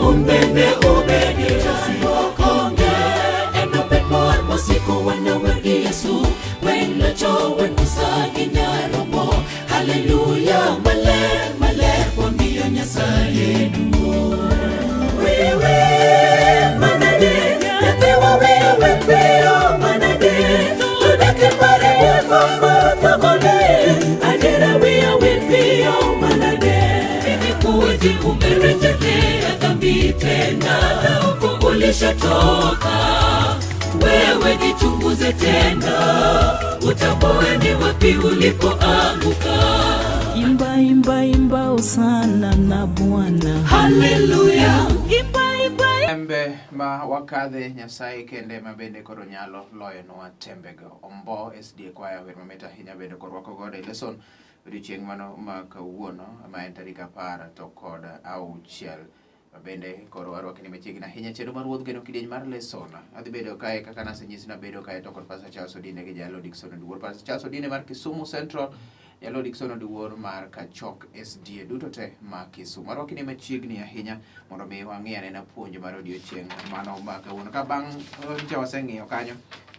Umbende obedi chandruok onge Enobed mor mosiko wanawer gi Yesu Wen locho wen Musa gi Nyaromo Haleluya maler maler wamiyo Nyasaye duong' Wewe manade nyathiwa wewe piyo manade Odak e pare moko thogone Adiera wiya wil piyo manade Imekuwaje umerejelea dhambi tena na huko ulishatoka wewe jichunguze tena utambue ni wapi ulipoanguka Imba, imba, imba hosana na Bwana. Haleluya Imba, imba, Tembe ma wakadhe Nyasaye kende ma bende koro nyalo loyonwa tembego. Ombo SDA kwaya wer mamit ahinya bende korwako godo e lesson odiochieng' mano ma kawuono ma en tarik 16 Ma bende koro warwakni machiegni ahinya chenro mar Wuodh Geno kidieny mar lesson. Adhi bedo kae kaka nasenyisi nabedo kae to kod Pastor Charles Odine gi Jalo Dickson Oduor. Pastor Charles Odine mar Kisumu Central, Jalo Dickson Oduor mar Kachok SDA duto te ma Kisumu. Arwakni machiegni ahinya mondo mi wang'i anena puonj mar odiochieng' mano ma kawuono. Ka bang' nyocha waseng'iyo kanyo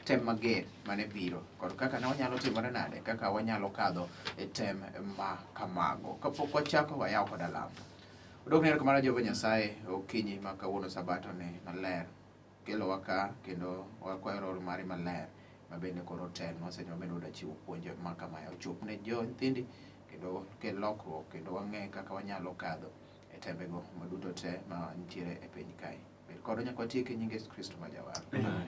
tem mager mane biro kod kaka ne wanyalo timore nade kaka wanyalo kadho e tem ma kamago. Kapok wachako wayaw kod alam. Odokne erokamano Jehova Nyasaye okinyi ma kawuono sabato ni maler. Kelowa ka kendo wakwayo roho mari maler ma bende koro otelnwa seche ma bende wadwa chiwo puonj ma kamae ochop ne jo nyithindi kendo kel lokruok kendo wang'e kaka wanyalo kadho e tembego maduto te ma nitiere e piny kae. Bed kodwa nyaka watiek e nying Yesu Kristo ma Jawar.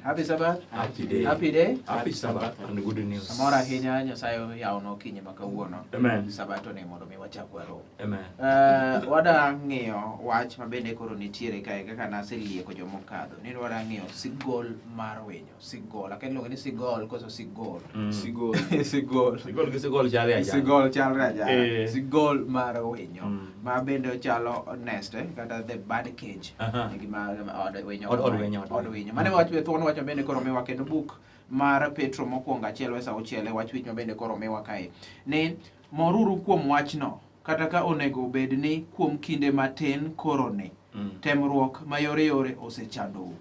Happy Sabbath. Happy day. Happy day. Happy Sabbath and good news. Amor ahinya Nyasaye oyawonwa okinyi ma kawuono. Amen. Sabato ni mondo mi wachak warom. Amen. Wada ng'iyo wach ma bende koro nitiere kae kaka naselieko jomokadho ni wada ng'iyo sigol mar winyo. Sigol. Akia iluonge ni sigol koso sigol. Sigol. Sigol. Sigol gi sigol chalre achala. Sigol chalre achala. Sigol mar winyo. Ma bende ochalo nest kata the bird cage. Gima od winyo. Od winyo, od Od winyo. Mano e wach thuon wach ma bende koro miwa kendo buk mar Petro mokwongo 1 wes 6 e wach wich ma bende koro miwa kae. Ni moruru kuom wachno kata ka onego bed ni kuom kinde matin koro ni temruok mayoreyore osechandou.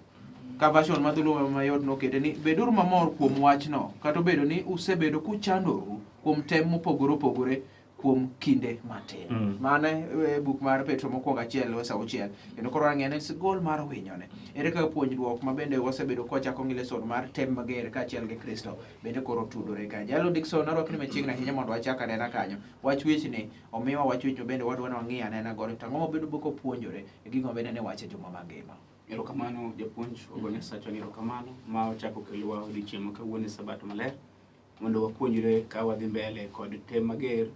Ka version ma dholuo mayot nokete ni beduru mamor kuom wachno kata obedo ni usebedo kuchandoru kuom tem mopogore opogore kuom kinde matin. Mano e buk mar Petro mokwongo 1 wes 6 kendo koro wang'eyo ni sigol mar winyone. Ere kaka puonjruok ma bende wasebedo kwachako gi lesson mar tem mager kaachiel gi Kristo bende koro tudore ka. Jalo Dickson arwakni machiegni ahinya mondo wachak anena kanyo. Wach wechni omiwa wach wechni bende wadwa ni wang'i anena godo to ang'o mabedo boko puonjore e gigo ma bende ne wache juma mangima. Erokamano japuonj, ogo Nyasachwa ni erokamano ma ochako okelowa odiochieng' ma kawuono e sabato maler mondo wapuonjre ka wadhi mbele kod tem mager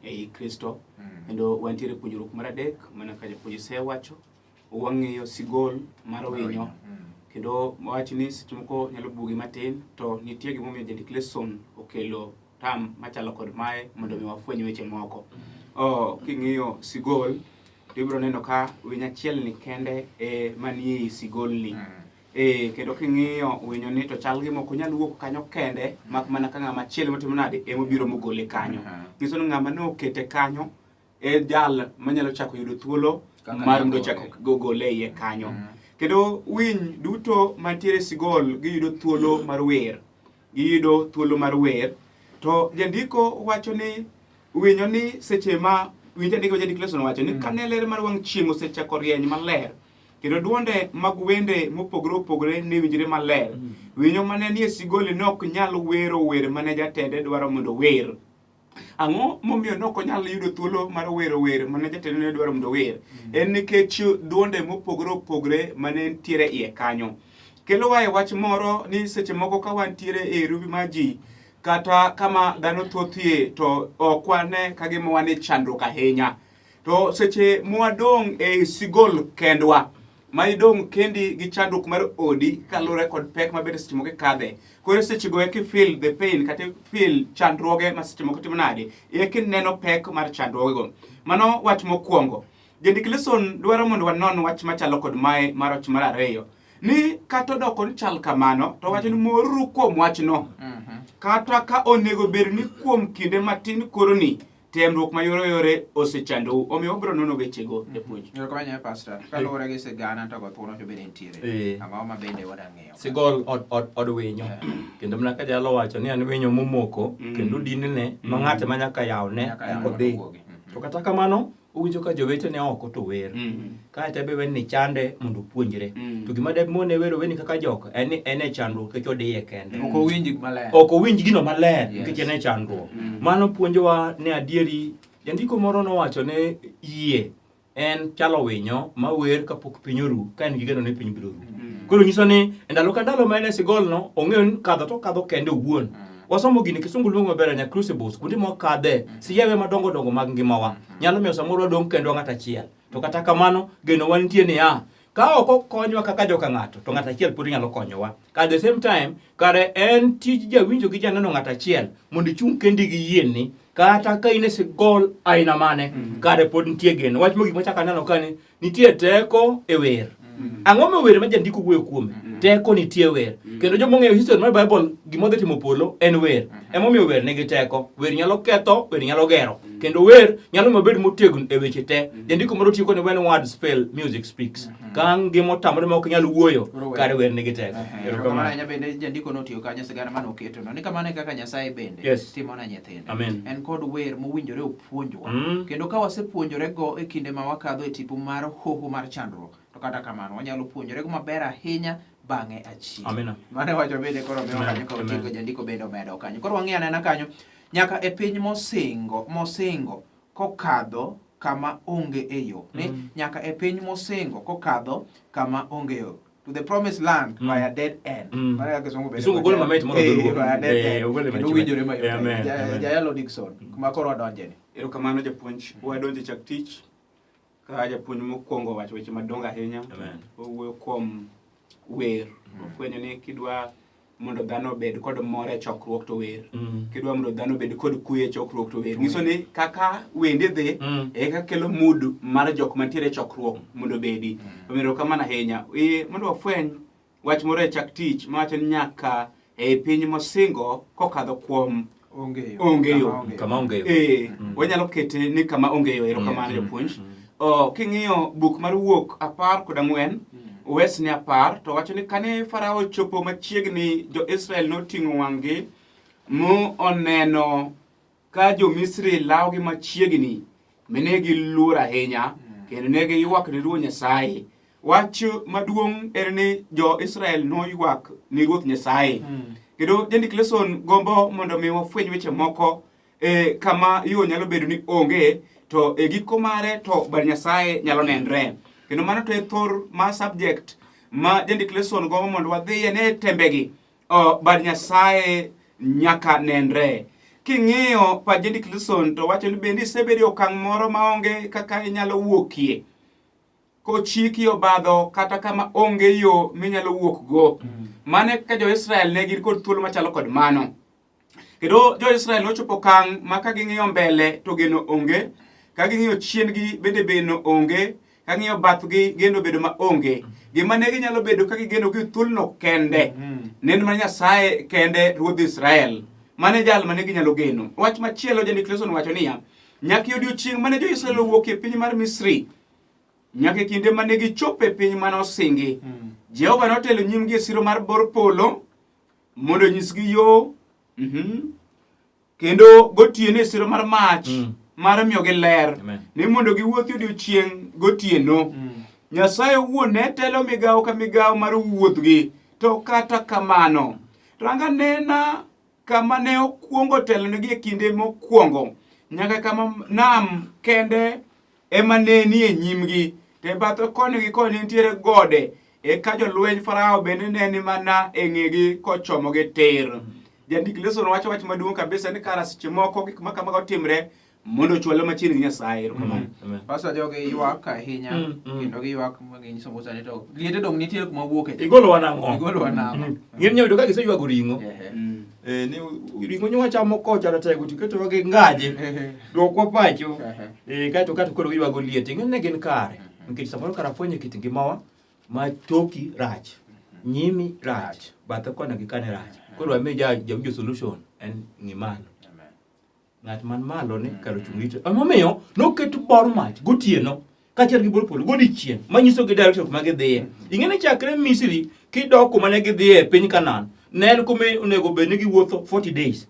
ei Kristo. Kendo wantiere puonjruok mar 3 mana ka japuonj osewacho, wang'iyo sigol mar winyo. Kendo wach ni seche moko nyalo bugi matin to nitie gimomiyo jandik lesson okelo term machalo kod mae mondo mi wafweny weche moko. King'iyo sigol to ibiro neno ka winy achiel ni kende e manie ei sigol ni. Kendo king'iyo winyo ni to chal gi moko nyal wuok kanyo kende mak mana ka ng'ama chielo motimo nade emobiro mogole kanyo. Nyiso ni ng'ama ne okete kanyo e jal manyalo chako yudo thuolo Kaka mar mondo nyalo ochak gole iye kanyo. Kendo winy duto mantiere e sigol giyudo thuolo mar wer. Giyudo thuolo mar wer. To jandiko wacho ni winyo ni seche ma winj andiko jandik lesson wacho ni kane ler mar wang' chieng' osechako rieny maler kendo duonde mag wende mopogore opogore ne winjre maler. Winyo mane nie sigoli ne ok nyal wero wer mane jatende dwaro mondo ower. Ang'o momiyo ne ok onyal yudo thuolo mar wero wer mane jatende ne dwaro mondo ower? En nikech duonde mopogore opogore mane nitiere iye kanyo. Kelowa e wach moro ni seche moko ka wantiere e rumbi mar ji kata kama dhano thothie to ok wane ka gima wan e chandruok ahinya. To seche mwadong' e sigol kendwa, ma idong' kendi gi chandruok mar odi kaluwore kod pek ma bende seche moko ikadhe. Koro seche go eki feel the pain kata feel chandruoge ma seche moko timo nade, eki neno pek mar chandruogego. Mano wach mokwongo. Jandik lesson dwaro mondo wanon wach machalo kod mae mar wach mar 2. Ni kata odoko ni chal kamano, to wacho ni moruru kuom wachno. Kata ka onego bed ni kuom kinde matin koroni, Temruok mayoreyore osechandou, omiyo wabiro nono wechego, japuonj. Erokamano ahinya Pastor. Kaluwore gi sigana to go thuolo to bende nitiere. Eh. Ang'o ma bende wadang'iyo? Sigol od, od, od winyo. Kendo mana ka jalo wacho ni an winyo momoko kendo dinne ma ng'ate ma nyaka yawne Nyaka yawne eka odhi. mondo owuogi. Mhm. To kata kamano owinjo ka jowetene oko to wer. Kae to ebe ni chande mondo opuonjre. To gima de mone wero weni kaka jok en ni en e chandruok nikech odiye kende. Ok owinj maler. Ok owinj gino maler Yes. nikech en e chandruok. Mano puonjowa ni adieri jandiko moro nowacho ni yie en chalo winyo ma wer kapok piny oru ka en gi geno ni piny biro ru. Koro nyiso ni e ndalo ka ndalo ma en e sigolno ong'eyo ni kadho to okadho kende owuon. Wasomo gini kisungu luongo maber ahinya crucibles kuonde ma wakadhe siyewe madongo dongo mag ngimawa nyalo miyo samoro wadong' kendwa ng'at achiel. To kata kamano genowa nitie niya ka ok okonywa kaka joka ng'ato to ng'at achiel pod nyalo konyowa. At the same time kare en tij jawinjo gi janeno ng'at achiel mondo ichung' kendi gi yieni kata ka in e sigol aina mane kare pod nitie geno. Wach mogik machako aneno ka ni nitie teko e wer. Ang'o ma wer ma jandiko wuoyo kuome? Teko nitie e wer. Kendo joma ong'eyo history mar Bible gima odhi timo polo en wer. Emomiyo wer nigi teko. Wer nyalo ketho, wer nyalo gero. Kendo wer nyalo miyo obed motegno e weche te. Jandiko moro tiyo koni when words fail, music speaks. Ka ngima otamore ma ok inyal wuoyo, Koro wer. kare wer nigi teko. Ehe, Erokamano. Erokamano ahinya bende jandiko notiyo kanyo sigana mane oketo no. Ni kamano e kaka Nyasaye bende Yes. timo na nyithinde. Amen. En kod wer mowinjore opuonjwa. Kendo ka wasepuonjore go e kinde ma wakadho e tipo mar hoho mar chandruok, to kata kamano wanyalo puonjore go maber ahinya bang'e achien. Amina. Mano e wacho bende koro miwa Amen. kanyo ka Amen. otieko jandiko bende omedo kanyo. Koro wang'i anena kanyo nyaka e piny mosingo mosingo kokadho kama onge e yo. Ni nyaka e piny mosingo kokadho kama onge yo. To the promised land by a dead end. Mano e kaka kisungu bende Kisungu golo mamit mondo Eh, dholuo. by a dead Eh, end. ogolo Kendo mamit. winjore mayot. Eh, amen, amen. Jayalo Dickson, kuma koro wadonje ni. Erokamano japuonj. Wadonjo e chak tich ka japuonj mokwongo owacho weche madongo ahinya. Amen. Owuoyo kuom wer. Ofwenyo ni kidwa mondo dhano obed kod mor e chokruok to wer. Kidwa mondo dhano obed kod kwe e chokruok to wer. Nyiso ni kaka wende dhi e kaka kelo mood mar jok mantiere e chokruok mondo obedi. Omiyo erokamano ahinya. E, mondo wafweny wach moro e chak tich mawacho ni nyaka e piny mosingo kokadho kuom Onge yo. Onge yo. Kama onge yo. Kama onge yo. Eh, wanyalo kete ni kama onge yo erokamano japuonj. Oh, king'iyo buk mar wuok 14 wes ni 10 to wacho ni kane Farao ochopo machiegni jo-Israel noting'o wang'gi mo oneno ka jo-Misri lawogi machiegni mi ne giluor ahinya kendo ne giywak ne Ruoth Nyasaye. Wach maduong' en ni jo-Israel noywak ni Ruoth Nyasaye. Kendo jandik leson gombo mondo mi wafweny weche moko e, kama yo nyalo bedo ni onge to e giko mare to bad Nyasaye nyalo nenre. Kendo mano to e thor ma subject ma jandik leson gombo mondo wadhiye ne tembegi o, bad Nyasaye nyaka nenre. King'iyo pa jandik leson to wacho ni bende isebedo e okang' moro maonge kaka inyalo wuokie kochiki obadho kata kama onge yo minyalo wuokgo. Mano e kaka jo-Israel ne gin kod thuolo machalo kod mano. Kendo jo-Israel nochopo okang' ma ka ging'iyo mbele to geno onge, ka ging'iyo chien-gi bende geno onge, ka ging'iyo bathgi geno bedo ma onge. Gima ne ginyalo bedo ka gigeno gi thuolono kende, ne en mana Nyasaye kende Ruodh Israel. Mano e jal mane ginyalo geno. Wach machielo jandik leson wacho niya, nyaka e odiechieng' mane jo-Israel owuok e piny mar Misri, nyaka e kinde mane gichopo e piny mane osingi, Jehova notelo nyimgi e siro mar bor polo mondo onyisgi yo kendo gotieno e siro mar mach mar miyogi ler Amen. ni mondo giwuothi odiechieng' gotieno. Nyasaye owuon ne telo migawo ka migawo mar wuodhgi, to kata kamano ranga nena kama ne okwongo telonegi e kinde mokwongo nyaka kama nam kende ema ne ni e nyimgi, to e bathe koni gi koni ne nitiere gode, eka jolweny Farao bende ne ni mana e ng'egi kochomogi tir. Jandik leson wacho wach maduong' kabisa ni kara seche moko gik ma kamago timre mondo ochwalwa machiegni gi Nyasaye. Erokamano. Amen. Pastor jogi ywak ahinya kendo giywak ma ginyiso Musa ni to liete dong nitie kuma wuoke. Igolowa nang'o? Igolowa nang'o? Ng'eny yudo ka giseywago ring'o. Ehe. Eh, ni ring'o nyowa chamo kocha ratego to iketowa gi ngaje. Dwokwa pacho. Eh, kaeto kato koro giywago liete. Ing'e ni ne gin kare. Nikech samoro kara fwenyo kit ngimawa ma toki rach, nyimi rach, bathe koni gi kani rach. Koro wami jawinjo solution en ng'i malo. Amen. Ng'at man malo ni kar ochung' rito. Emomiyo noket bor mach gotieno kaachiel gi bor polo godiechieng' manyiso gi direction kuma gidhiye. Ing'e ni chakre Misri kidok kuma ne gidhiye e piny Canaan, ne en kuma onego bed ni giwuotho 40 days.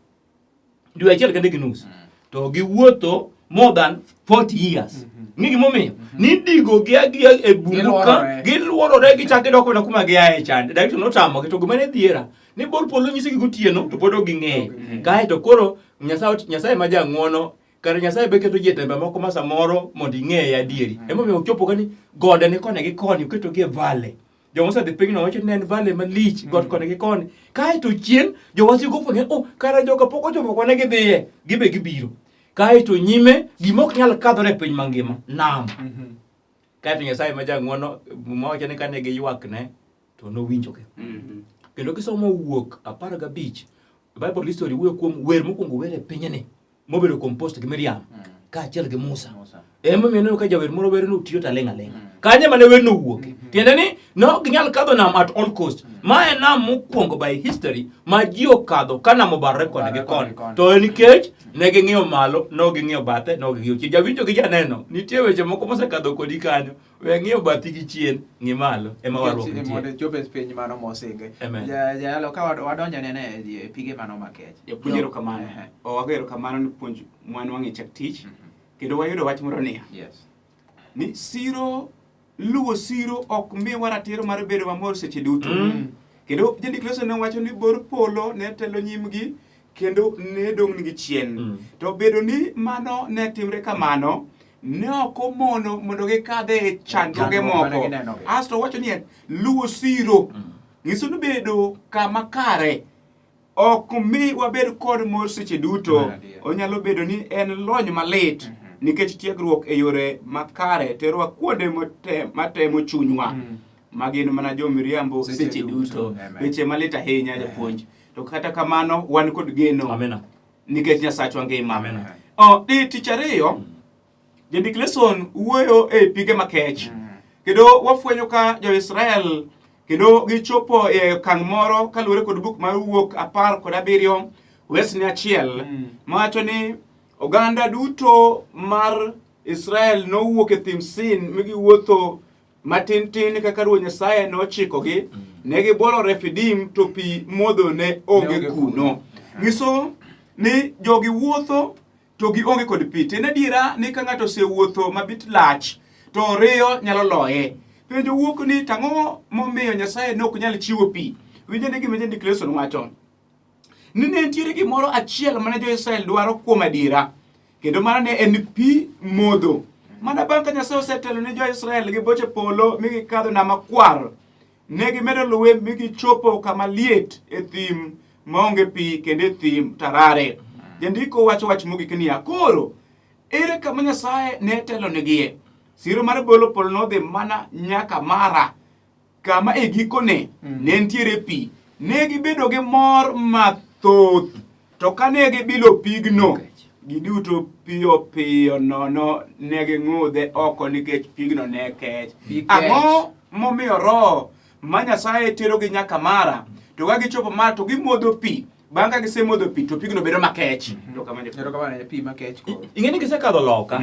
Dwe achiel kende gi nus. To giwuotho more than 40 years. Ng'e gimomiyo? Ni digo gi agiya e bungu ka Giluorore. giluorore gichak gidok mana kuma giaye chande. Direction notamogi to gima ne dhiera ni bor polo nyisogi gotieno to pod ok ging'eyo. Kae to koro Nyasaye Nyasaye ma jang'uono kare Nyasaye be keto ji e tembe moko ma samoro mondo ing'eye adieri. Emomiyo ochopo ka ni gode ni koni gi koni oketogi e valley. Joma osedhi pinyno wacho ni en valley malich got koni gi koni. Kae to chien jowasigu ofwenyo oh kara joka pok ochopo kuma ne gidhiye gibe gibiro. Kae to nyime gima ok nyal kadhore e piny mangima nam. Kae to Nyasaye ma jang'uono Muma wacho ni kane giywakne to nowinjogi. Kendo kisomo wuok 15 Bible history wuoyo kuom wer mokwongo wer e pinyni mobedo composed gi Miriam kaachiel gi Musa. Musa. Emomiyo ineno ka jawer moro wer no tiyo to aling' aling'a. Kanyo ema ne werno owuoke. Tiende ni ne ok ginyal kadho nam at all cost. Ma en nam mokwongo by history ma ji okadho ka nam obarore koni gi Obarore koni koni. gi koni. To en nikech ne ging'iyo malo, ne ok ging'iyo bathe, ne ok ging'iyo chien. Jawinjo gi janeno, nitie weche moko mosekadho kodi kanyo. We ng'iyo bathi gi chien, ng'i malo, ema warruok Nikech nitie. mondo ichop e piny mano mosingi. Amen. Jayalo ka wadonjo ne e pige mano makech. Japuonj erokamano. Ehe. Owago erokamano ni puonj mwanwang'o e chak tich. Kendo wayudo wach moro niya. Yes. Ni siro luwo siro ok miwa ratiro mar bedo mamor seche duto. Kendo jandik Yesu ne wacho ni bor polo ne telo nyimgi kendo ne dong'nigi chien. To bedo ni mano ne timre kamano, ne ok omono mondo gikadhe e chandruoge Chandruok mane moko. ginenogi. Asto wacho ni luwo siro nyiso ni bedo kama kare ok mi wabed kod mor seche duto. Mar adier. Onyalo bedo ni en lony malit nikech tiegruok e yore makare terowa kuonde matemo chunywa ma gin mana jomiriambo Seche seche duto. duto. Amen. Weche malit ahinya japuonj. To kata kamano wan kod geno Amina. nikech Nyasachwa ngima. Amen. Oh, di tich ariyo jandik leson wuoyo e pige makech. Kendo wafwenyo ka jo-Israel kendo gichopo e okang' moro kaluwore kod buk mar wuok 17 wesne 1 mawacho ni oganda duto mar Israel nowuok e thim Sin mi giwuotho matin tin kaka Ruoth Nyasaye nochikogi. Ne gibuoro Refidim to pi modho ne onge onge kuno. kuno. Nyiso ni jogi wuotho to gionge kod pi. To en adiera ni ka ng'ato osewuotho mabit lach to riyo nyalo loye. Penjo wuok ni to ang'o momiyo Nyasaye ne ok nyal chiwo pi? Winj ane gima jandik Leson wacho. Ni ne nitiere gimoro achiel mane jo-Israel dwaro kuom adiera, kendo mano ne en pi modho. Mana bang' ka Nyasaye osetelo ne jo-Israel gi boche polo mi gikadho Nam Makwar, ne gimedo luwe mi gichopo kama liet e thim maonge pi kendo e thim tarare. Jandiko wacho wach mogik niya, koro ere kama Nyasaye ne telonigie? Siro mar bolo polo nodhi mana nyaka Mara, kama e gikone ne nitiere pi. Ne gibedo gi mor mathoth, to kane gibilo pigno, giduto piyo piyo nono ne ging'udhe oko nikech pigno ne kech. Pi kech. Ang'o momiyo roho ma Nyasaye terogi nyaka Mara, to ka gichopo Mara to gimodho pi, bang' ka gisemodho pi to pigno bedo makech. Erokamano. Erokamano ne pi makech koro. Ing'e ni gisekadho loka.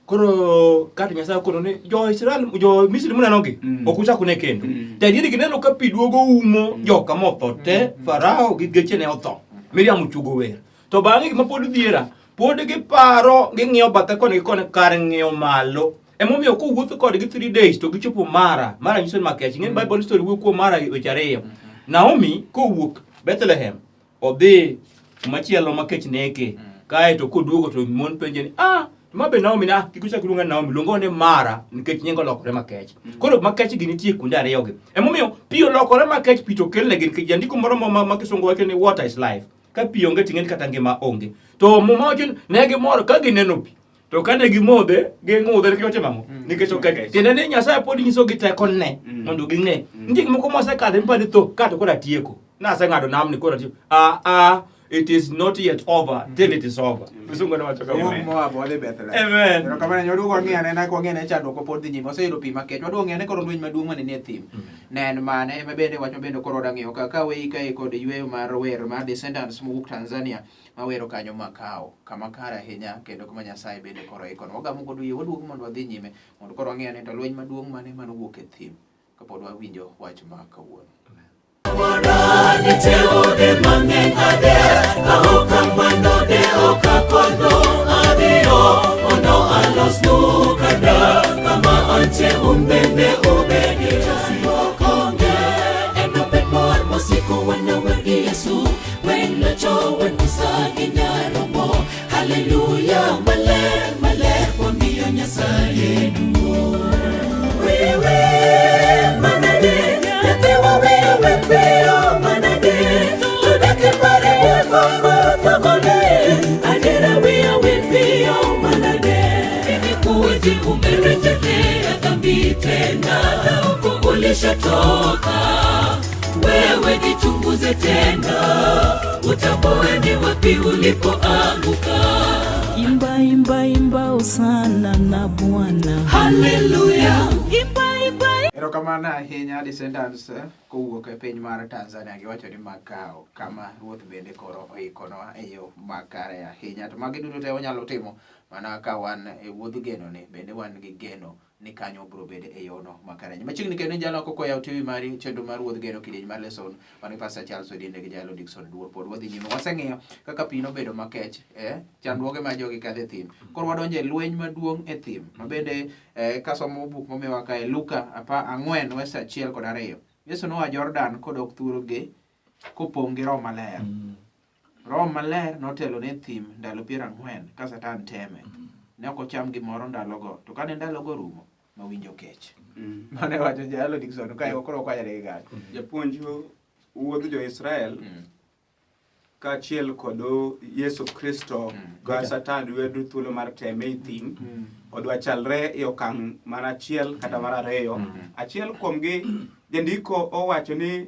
Koro kata Nyasaye okono ni jo-Israel, jo-Misri munenogi ok uchak une kendo. To adieri gineno ka pi duogo umo joka motho te, Farao gi gechene otho. Miriam ochuogo wer. To bang'e gima pod dhiera, pod giparo, ging'iyo bathe koni gi koni kar ng'iyo malo. Emomiyo kowuotho kodgi 3 days to gichopo Mara. Mara nyiso ni makech. Ing'e ni Bible story wuoyo kuom Mara weche ariyo. Naomi kowuok Bethlehem odhi kumachielo ma kech neke. Kae to koduogo to mon penje ni ah ma be Naomi na kik uchak luonga Naomi luonga ni Mara nikech nyinge olokore makech. Koro makech gi nitie kuonde ariyo gi. Emomiyo pi olokore makech pi to kelnegi nikech jandiko moro ma kisungu wacho ni water is life. Ka pi onge ting'eni kata ngima onge. To Muma wacho ni ne gimor ka gineno pi. To kane gimodhe, ging'udhe nikech otimo ang'o? Nikech okech. Tiende ni Nyasaye pod nyisogi tekone mondo ging'e. Nitie gik moko mosekadho mipani tho ka to koro atieko. Naseng'ado namni koro atieko. Ah ah. It is not yet over till it is over. Msungu nowacho kamano. Owuok Moab wadhi Bethlehem. Amen. Erokamano waduogo wang'i anena ka wang'i ane chandruok pod dhi nyime. Waseyudo pi makech. Waduogo ng'i ane koro lweny maduong' mane nie thim. Ne en mane ema bende wach ma bende koro wadwa ng'iyo ka ka weyi kae kod yueyo mar wer mar Descendants mowuok Tanzania mawero kanyo Makao kama kare ahinya kendo kuma Nyasaye bende koro ikonwa. Wagamo kod yie waduogo mondo wadhi nyime mondo koro wang'i ane to lweny maduong' mane manowuok e thim kapod wawinjo wach ma kawuono. Niteode mang'eny ade kaok kamano de ok akodho adhiyo mondo alosnu kar kama antie un bende ubedie. Okonge enobed mor mosiko wanawer gi Yesu wen locho wen Musa gi Nyaromo. Haleluya maler maler wamiyo Nyasaye duong'. Wewe manade nyathiwa wewe piyo manade to dak e pare wuoth thagone adiera wiya wil piyo manade Imekuwaje umerejelea dhambi tena na huko ulishatoka wewe jichunguze tena utambue ni wapi ulipoanguka Imba, imba, imba hosana na Bwana. Haleluya Imba, imba, Erokamano ahinya Descendants kowuok e piny mar Tanzania giwacho ni Makao kama ruoth bende koro oikonwa e yo makare ahinya. To magi duto te wanyalo timo mana ka wan e wuodh geno ni bende wan gi geno ni kanyo biro bedo e yono makare. Machiegni kendo jalo koko yaw TV mari chenro mar wuodh geno kidieny mar lesson wan gi Pastor Charles Odinde gi Jalo Dickson Duor pod wadhi nyime. Waseng'iyo kaka pi nobedo makech chandruoge ma jogi kadho e thim. Koro wadonjo e lweny maduong' e thim ma bende kasomo buk momiwa kae Luka 4 wes 1 kod 2. Yesu noa Jordan kodok thurgi kopong' gi Roho Maler. Roho Maler notelo ne thim ndalo 40 ka Satan teme. Ne ok ocham gimoro ndalogo, to kane ndalogo orumo, nowinjo kech. Mano e wacho Jalo Dickson kae koro ok wanyal gi Japuonj wuodh jo-Israel kaachiel kod Yesu Kristo ga Satan yudo thuolo mar teme e thim. Odwa chalre e okang' mar achiel kata mar ariyo. Achiel kuomgi jandiko owacho ni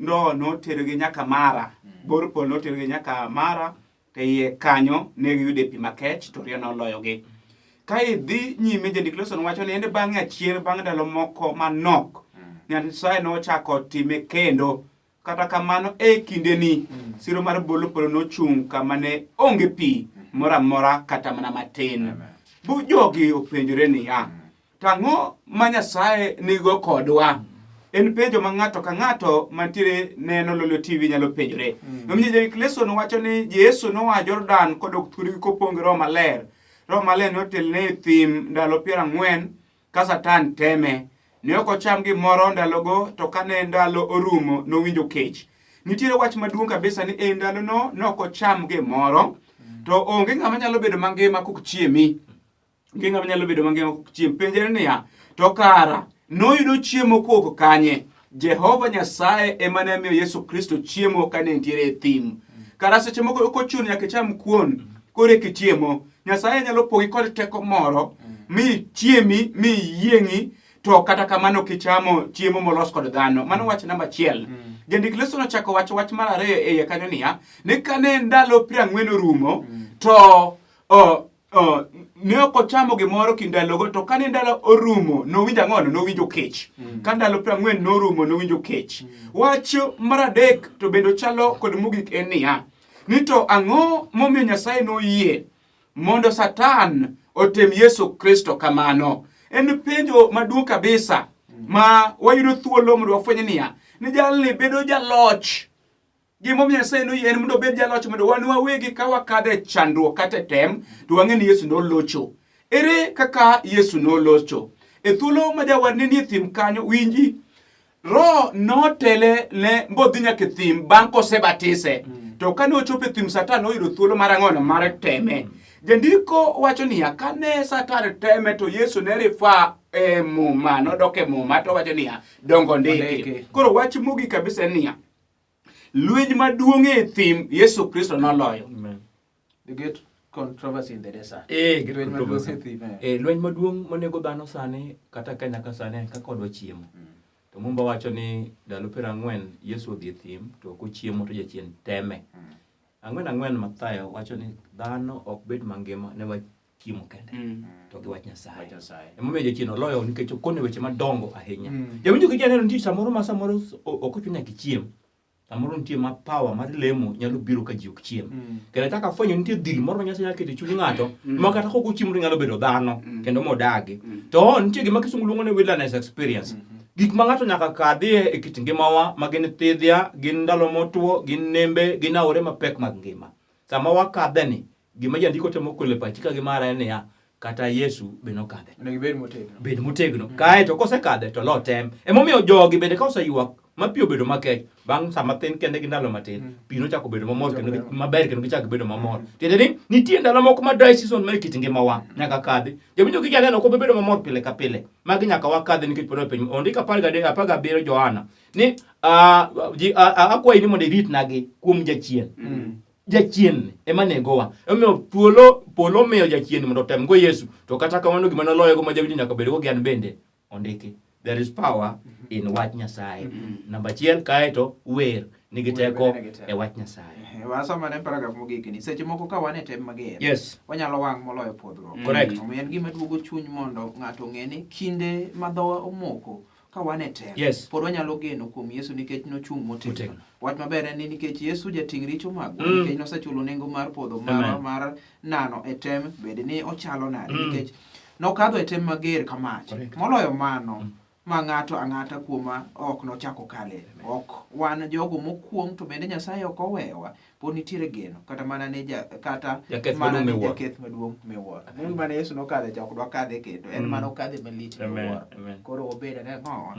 Roho noterogi nyaka Mara. Bor polo noterogi nyaka Mara to iye kanyo ne giyude pi makech to riyo noloyogi. Ka idhi nyime jandik Lawson wacho ni ende bang'e achien bang' ndalo moko manok Nyasaye nochako time kendo. Kata kamano e kindeni siro mar bolo polo nochung' kama ne onge pi moro amora kata mana matin. Bu jogi openjore niya, to ang'o ma Nyasaye nigo kodwa? En penjo ma ng'ato ka ng'ato mantiere neno Lolwe TV nyalo penjore. Omiyo Jandik Lesson wacho ni Yesu noa Jordan kodok thurgi kopong' gi Roho Maler. Roho Maler notelne e thim ndalo 40 ka Satan teme. Ne ok ocham gimoro ndalogo to kane ndalo orumo nowinjo kech. Nitiere wach maduong' kabisa ni e ndalono ne ok ocham gimoro to onge ng'ama nyalo bedo mangima kok chiemi. Onge ng'ama nyalo bedo mangima kok chiem. Penjre niya, to kara noyudo chiemo kowuok kanye? Jehova Nyasaye ema ne miyo Yesu Kristo chiemo kane entiere e thim. Kara seche moko ok ochuno nyaka icham kuon koro eka ichiemo. Nyasaye nyalo pogi kod teko moro mi chiemi mi yieng'i to kata kamano kichamo chiemo molos kod dhano. Mano wach namba achiel. Jandik Leso nochako wacho wach mar ariyo e iye kanyo niya, ni kane ndalo 40 orumo to ne ok ochamo gimoro kindalogo to kane ndalo orumo nowinjo ang'ono nowinjo kech. Ka ndalo 40 norumo nowinjo kech. Wach mar adek to bende ochalo kod mogik en niya, ni to ang'o momiyo Nyasaye noyie mondo Satan otem Yesu Kristo kamano? En penjo maduong' kabisa ma wayudo thuolo mondo wafweny niya, ni jalni bedo jaloch. Gimomiyo Nyasaye noyie en mondo obed jaloch mondo wan wawegi ka wakadho e chandruok kata e tem to wang'e ni Yesu nolocho. Ere kaka Yesu nolocho? E thuolo ma jawar ne nie thim kanyo, winji, Roho notele ne modhi nyaka e thim bang' kosebatise. To kane ochopo e thim, Satan noyudo thuolo mar ang'ono mar teme. Jandiko wacho niya, kane Satan teme to Yesu ne rifa e Muma, nodok e Muma to wacho niya, dongo ndiki. Koro wach mogik kabisa en niya, lweny maduong' e thim Yesu Kristo noloyo. Amen. The great controversy in the desert. Great Lweny maduong' controversy. e thim. Lweny maduong' monego dhano sani kata ka nyaka sani en kaka wadwa chiemo. To Mumba wacho ni ndalo 40 Yesu odhi e thim to ok ochiemo to jachien teme. 4:4 Mathayo wacho ni dhano ok bed mangima ne wach chiemo kende to gi wach Nyasaye. Wach Nyasaye. Emomiyo jachien oloyo nikech okone weche madongo ahinya. Jawinjo gi janeno nitie samoro ma samoro ok ochuno nyaka ichiem. Samoro nitie ma power mar lemo nyalo biro ka ji ok chiem. Kendo achako afwenyo nitie dhil moro ma Nyasaye nyalo keto e chuny ng'ato ma kata kok ochiemo to nyalo bedo dhano kendo modagi. To nitie gima kisungu luongo ni wilderness experience. Gik ma ng'ato nyaka kadhie e kit ngimawa ma gin thidhia, gin ndalo motwo, gin nembe, gin aore mapek mag ngima. Sama wakadhe ni, gima jandiko temo kelo e pachi ka gimara en niya, kata Yesu be nokadhe. Onego ibed motegno. Bed motegno. Kae to kosekadhe to lo tem. Emomiyo jogi bende ka oseywak ma pi obedo makech, bang' sama thin kende gi ndalo matin, pi nochako bedo mamor kendo maber kendo gichako bedo mamor. Tiende ni nitie ndalo moko ma dry season ma e kit ngimawa nyaka kadhi. Jowinjo gi janeno ok obi bedo mamor pile ka pile. Magi nyaka wakadhi nikech pod e piny. Ondik 17 Johana ni akwayi ni mondo iritnagi kuom jachien. Jachien ema negowa. Emomiyo thuolo polo omiyo jachien mondo otem go Yesu. To kata kamano gima noloyogo ma jawinjo nyaka bedgo gi an bende ondiki. There is power in wach Nyasaye. Namba achiel kaeto wer nigi teko e wach Nyasaye. Wasom ane paragraf mogik ni seche moko ka wan e tem mager Yes. wanyalo wang' moloyo pwodhruok. Correct. Omiyo en gima duogo chuny mondo ng'ato ong'e ni kinde ma dhowa omoko ka wan e tem Yes. pod wanyalo geno kuom Yesu nikech nochung' motegno. Motegno. Wach maber en ni nikech Yesu jating' richo magwa nikech nosechulo nengo mar podho marwa mar nano e tem bed ni ochalo nade nikech nokadho e tem mager ka mach. Correct. Moloyo mano ma ng'ato ang'ata kuoma ok nochako kale. Ok wan jogo mokuong' to bende Nyasaye ok owewa. Pod nitiere geno kata mana ni ja, kata Jaketh mana maduong' ni miwuoro. jaketh maduong' miwuoro. Ang'eyo mana Yesu nokadhe cha ok dwakadhe kendo. En mana okadhe malich Amen, miwuoro. amen. Koro wabed ane ang'owa?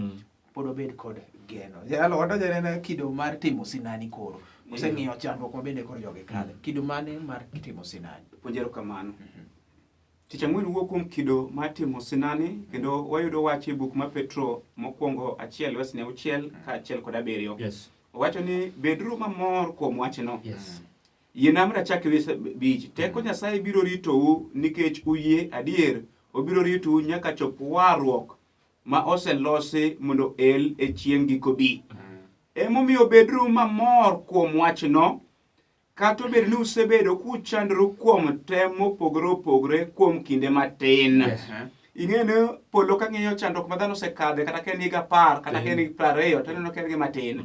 Pod wabed kod geno. Jalo wadonjo anena kido mar timo sinani koro. Oseng'iyo chandruok ma bende koro jogi kadhe. Kido mane mar timo sinani? Puonj erokamano. Tich ang'wen wuok kuom kido mar timo sinani kendo wayudo wach e buk mar Petro mokwongo 1 wesne 6 kaachiel kod 7. Yes. Owacho ni beduru mamor kuom wachno. Yes. Yie nam rachak wes 5. Teko Nyasaye biro ritou nikech uyie adier. Obiro ritou nyaka chop warruok ma oselosi mondo el e chieng' giko bi. Emomiyo beduru mamor kuom wachno Kata obedo ni usebedo kuchandoru kuom tem mopogore opogore kuom kinde matin. Yes. Ing'e ni polo ka ng'iyo chandruok ma dhano osekadhe kata ka en higa 10 kata ka en higa 20 to ineno ka en gima tin.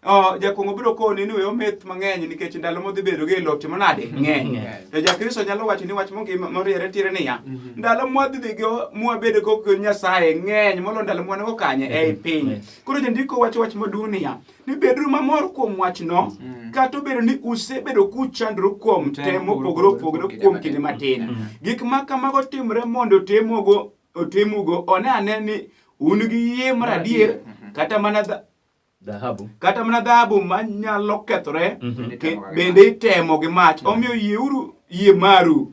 Oh, jakong'o biro koni ni we ometh mang'eny nikech ndalo modhi bedo gi e lowo timo nade? Ng'eny. Ng'eny. To jakristo nyalo wacho ni wach mongima moriere tire niya, ndalo mwadhi dhigo mwabedo go gi Nyasaye ng'eny moloyo ndalo mwan go kanye ei piny. Yes. Koro jandiko wacho wach maduong' niya, ni beduru mamor kuom wachno kata obedo ni usebedo kuchandru kuom tem mopogore opogore kuom kinde matin. Gik ma kamago timre mondo otemugo one ane ni un gi yie mar adier kata mana Dhahabu. kata mana dhahabu manyalo kethore Bende bende itemo gi mach. Omiyo yieuru yie maru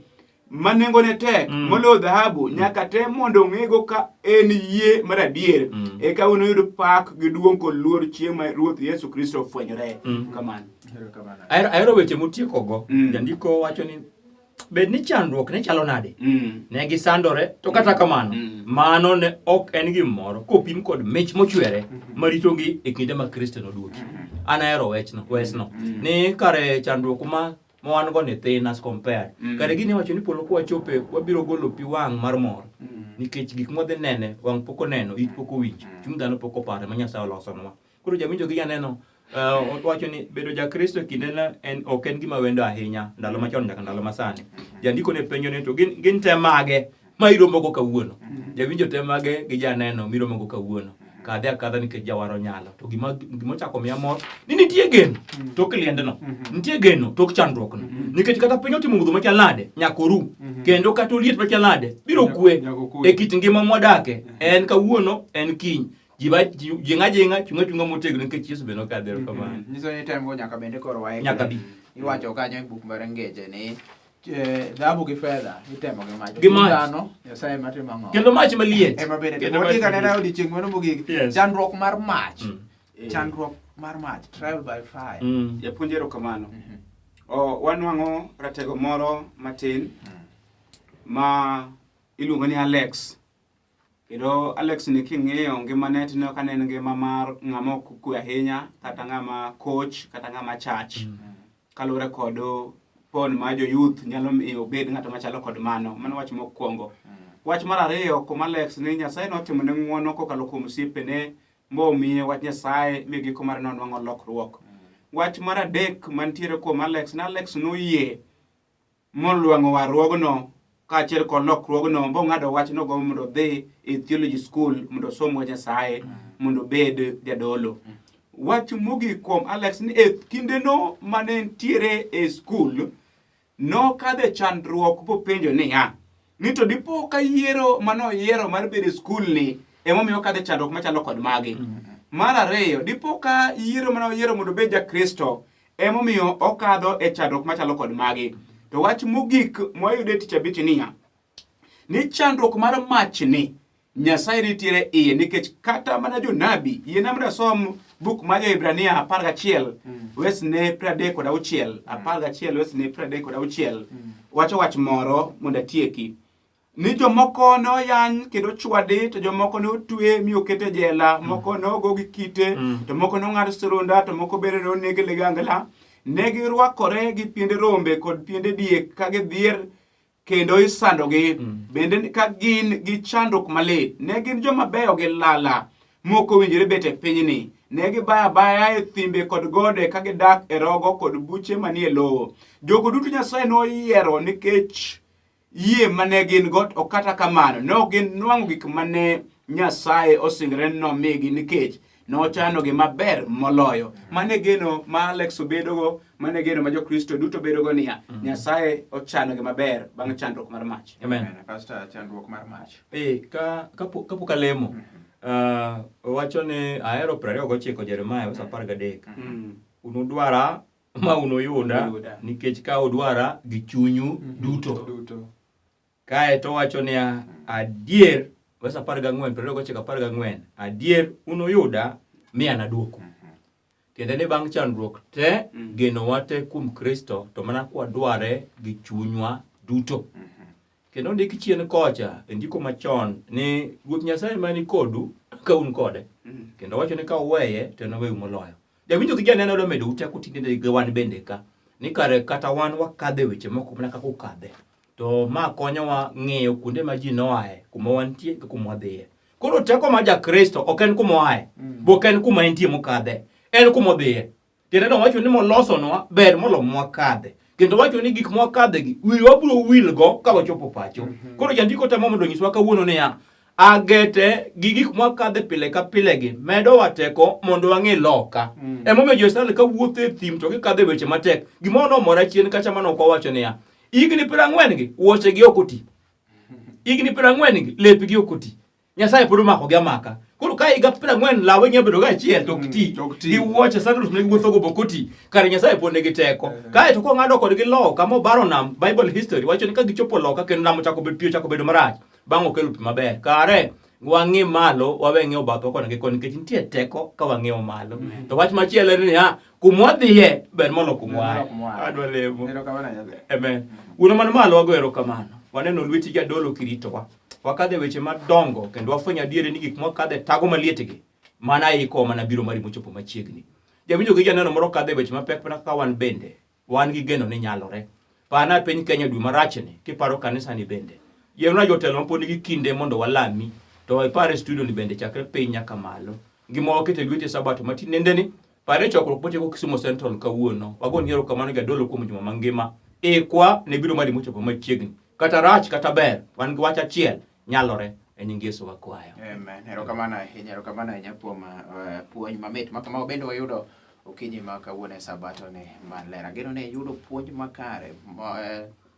ma nengone tek moloyo dhahabu nyaka tem mondo ong'ego ka en yie mar adier eka unuyud pak gi duong' kod luor chieng' ma Ruoth Yesu Kristo ofwenyore. Kamano. Ahero weche motiekogo. Jandiko wacho ni bed ni chandruok ne chalo nade ne gisandore to kata kamano mano ne ok en gimoro kopim kod mich mochwere maritogi e kinde ma Kristo noduogi. An ahero wechno ni kare chandruok ma wan go ni thin as compared. Kare gini wacho ni polo kwachope wabiro golo pi wang' mar mor nikech gik mwadhi nene wang' pok oneno, it pok owinjo, chuny dhano pok oparo ma Nyasaye olosonwa. Koro jawinjo gi janeno wacho ni bedo jakristo e kindena en ok en gima wendo ahinya ndalo machon nyaka ndalo masani. Jandiko ne penjo ni to gin tem mage ma iromogo kawuono? Jawinjo tem mage gi janeno miromogo kawuono? Kadhe akadha nikech jawaro nyalo. To gima ochako miya mor ni nitie geno tok liendno. Nitie geno tok chandruokno. Nikech kata piny otimo mudho machal nade, nyaka oru. Kendo kata oliet machal nade, biro kwe. E kit ngima mwadake, en kawuono, en kiny. Jing'a jing'a, chunga chunga motegno nikech Yesu be nokadhe erokamano. Nyiso ni tem go nyaka bende koro waikre. Nyaka bi. Iwacho kanyo e buk mar Ngeche ni dhahabu gi fedha itemo gi mach. Gi mach. Dhano, Nyasaye ema timo ang'o? Kendo mach maliet. Ema bende Kendo timo. mach Watiek anena maliet. odiechieng' mano mogik. Yes. Chandruok mar mach. Chandruok mar mach. Trial by fire. Japuonj erokamano. Wanwang'o ratego moro matin ma iluongo ni Alex. Kendo Alex ni king'iyo ngimane tineno ka ne en ngima mar ng'ama ok okwe ahinya, kata ng'ama koch, kata ng'ama chach. Kaluwore kod pon ma jo youth nyalo miyo obed ng'ato machalo kod mano. Mano wach mokwongo. Wach mar ariyo kuom Alex ni Nyasaye notimone ng'wono kokalo kuom osiepene momiye wach Nyasaye mi giko mare nonwang'o lokruok. Wach mar adek mantiere kuom Alex ni Alex noyie molwang'o warruogno kaachiel kod lokruogno bong'ado wachno go mondo odhi e theology school mondo osom wach Nyasaye mondo obed jadolo. Wach mogik kuom Alex ni e kindeno mane entiere e skul nokadho e chandruok bopenjo niya ni to dipo ka yiero mane oyiero mar bedo e skul ni emomiyo okadho e chandruok machalo kod magi. Mar ariyo, dipo ka yiero mane oyiero mondo obed jakristo emomiyo okadho e chandruok machalo kod magi. To wach mogik mwayudo e tich abich niya, ni chandruok mar machni Nyasaye nitiere iye nikech kata mana jonabi yiena mondo asom buk mar Jo-Hibrania 11 wesne 36 11 wesne 36 wacho wach moro mondo atieki ni jomoko ne oyany kendo ochwadi to jomoko ne otwe mi oket e jela moko ne ogo gi kite to moko ne ong'ad sirunda to moko bende ne oneg gi ligangla ne girwakore gi piende rombe kod piende diek ka gidhier kendo isandogi bende ka gin gi chandruok malit ne gin joma beyo gi lala mok owinjore bet e pinyni ne gibayo abaya e thimbe kod gode ka gidak e rogo kod buche manie lowo jogo duto Nyasaye noyiero nikech yie mane gin go to kata kamano ne ok ginwang'o gik mane Nyasaye osingore ni nomigi nikech nochanogi maber moloyo. Mano e geno ma Alex obedogo, mano e geno ma Jokristo duto bedogo niya, Nyasaye ochanogi maber bang' chandruok mar mach. Amen. Pastor, chandruok mar mach. Eh, ka kapok alemo, wacho ni ahero 29 Jeremiah verse 13. Unudwara ma unuyuda Unuyuda. nikech ka udwara gi chunyu duto. Duto. Kae to owacho niya, adier, verse 14, 29 14, adier unuyuda mi anaduoku. Tiende ni bang' chandruok te, genowa te kuom Kristo, to mana kwadware gi chunywa duto. Kendo ondik chien kocha e ndiko machon ni Ruoth Nyasaye mani kodu ka un kode. Kendo owacho ni ka uweye to enoweu moloyo. Jawinjo gi janeno dwa medo teko tinde gi wan bende ka. Ni kare kata wan wakadhe weche moko mana kaka ukadhe. To ma konyowa ng'eyo kuonde ma ji noaye, kuma wantie gi kuma wadhiye. Koro teko mar Jakristo ok en kuma oaye, bo ok en kuma entie mokadhe, en kuma odhiye. Tiende ni owacho ni molosonwa ber molo mwakadhe. Kendo owacho ni gik mwakadhegi wiwa biro wilgo ka wachopo pacho. Koro jandiko temo mondo onyiswa kawuono niya, agete gi gik mwakadhe pile ka pilegi medowa teko mondo wang'e loka. Emomiyo jo-Israel ka wuotho e thim to gikadho e weche matek. Gimoro nomora chien kacha mane ok wawacho niya, higni 40 gi wuochegi ok oti. Higni 40 gi lepgi ok oti. Nyasaye pod omakogi amaka. Koro ka higa 40 lawe nyalo bedo ga achiel to ok ti. To ok ti. Gi wuoche sandals ne giwuothogo be ok oti. Kare Nyasaye pod nigi teko. Kae to kong'ado kodgi loka mobaro nam, Bible history wacho ni ka gichopo loka kendo nam ochako bedo pi ochako bedo marach, bang' okelo pi maber. Kare wang'i malo wawe ng'iyo bathwa koni gi koni nikech nitie teko ka wang'iyo malo. To wach machielo en niya, kuma wadhiye ber molo kuma waaye. Adwa lemo. Erokamano Nyasaye. Amen. Wuonwa man malo wago erokamano. Waneno lweti jadolo kiritowa. Wakadhe weche madongo kendo wafwenyo adieri ni gik mwakadhe tago malietgi mana iko mana biro mari mochopo machiegni. Jawinjo gi janeno moro kadhe weche mapek mana kaka wan bende. Wan gi geno ni nyalore. Pana piny Kenya dwe marachni kiparo kanisa ni bende. Yiernwa jotelo mapod nigi kinde mondo walami to ipar e studio ni bende chakre piny nyaka malo. Gima waketo e lweti e sabato matinendeni Pare chokruok motieko Kisumu Central kawuono. Wagoni erokamano jadolo kuom juma mangima. Ikwa ne biro mari mochopo machiegni. Kata rach kata ber, wan gi wach achiel, nyalore. E nying Yesu wakwayo. Amen. Erokamano ahinya, erokamano ahinya kuom puonj mamit ma kama bende wayudo okinyi ma kawuono e sabato ni maler. Ageno ni iyudo puonj makare.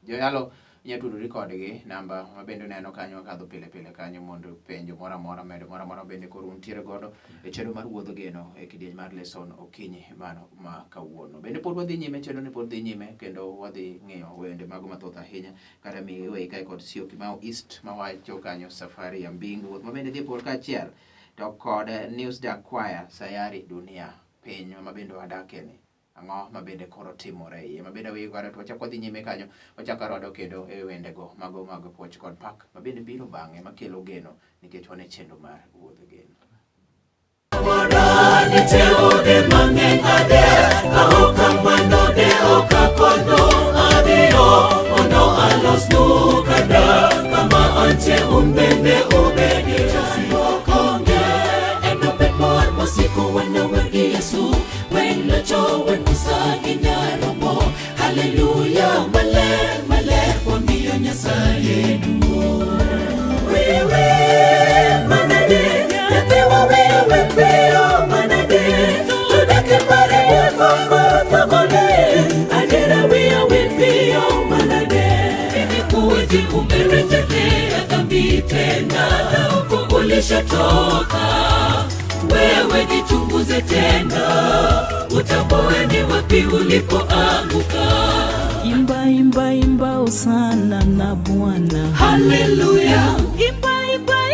Joyalo inya tudori kodgi namba ma bende uneno kanyo kadho pile pile kanyo mondo penjo moro amora medo moro amora bende koro untiere godo e chenro mar wuodh geno e kidieny mar leson okinyi mano ma kawuono. Bende pod wadhi nyime chenro ni pod dhi nyime kendo wadhi ng'iyo wende mago mathoth ahinya kata miweyi kae kod Syokimau East mawacho kanyo safari ya mbingu wuoth ma bende dhi e pol kaachiel to kod News Dark Choir Sayari Dunia piny ma bende wadakie ni. Ang'o ma bende koro timore iye ma bende aweyi godo to wachak wadhi nyime kanyo wachak arodo kendo e wendego mago mag puoch kod pak ma bende biro bang'e makelo geno nikech wan e chenro mar wuodh geno. Nitie ode mang'eny adek, ka ok kamano de ok Anche un bende ubedi chandruok onge. Enobed mor mosiko wanawer gi Yesu. Wen locho, wen Musa gi Nyarombo. Haleluya, maler, maler, wamiyo Nyasaye duong'. Wewe manade, nyathiwa wewe piyo manade, to dak e pare wuoth thagone, adiera wiya wil piyo manade. Imekuwaje umerejelea dhambi tena na huko ulishatoka? Wewe jichunguze tena, utambue ni wapi ulipoanguka. Imba, imba, imba hosana na Bwana. Haleluya, Imba.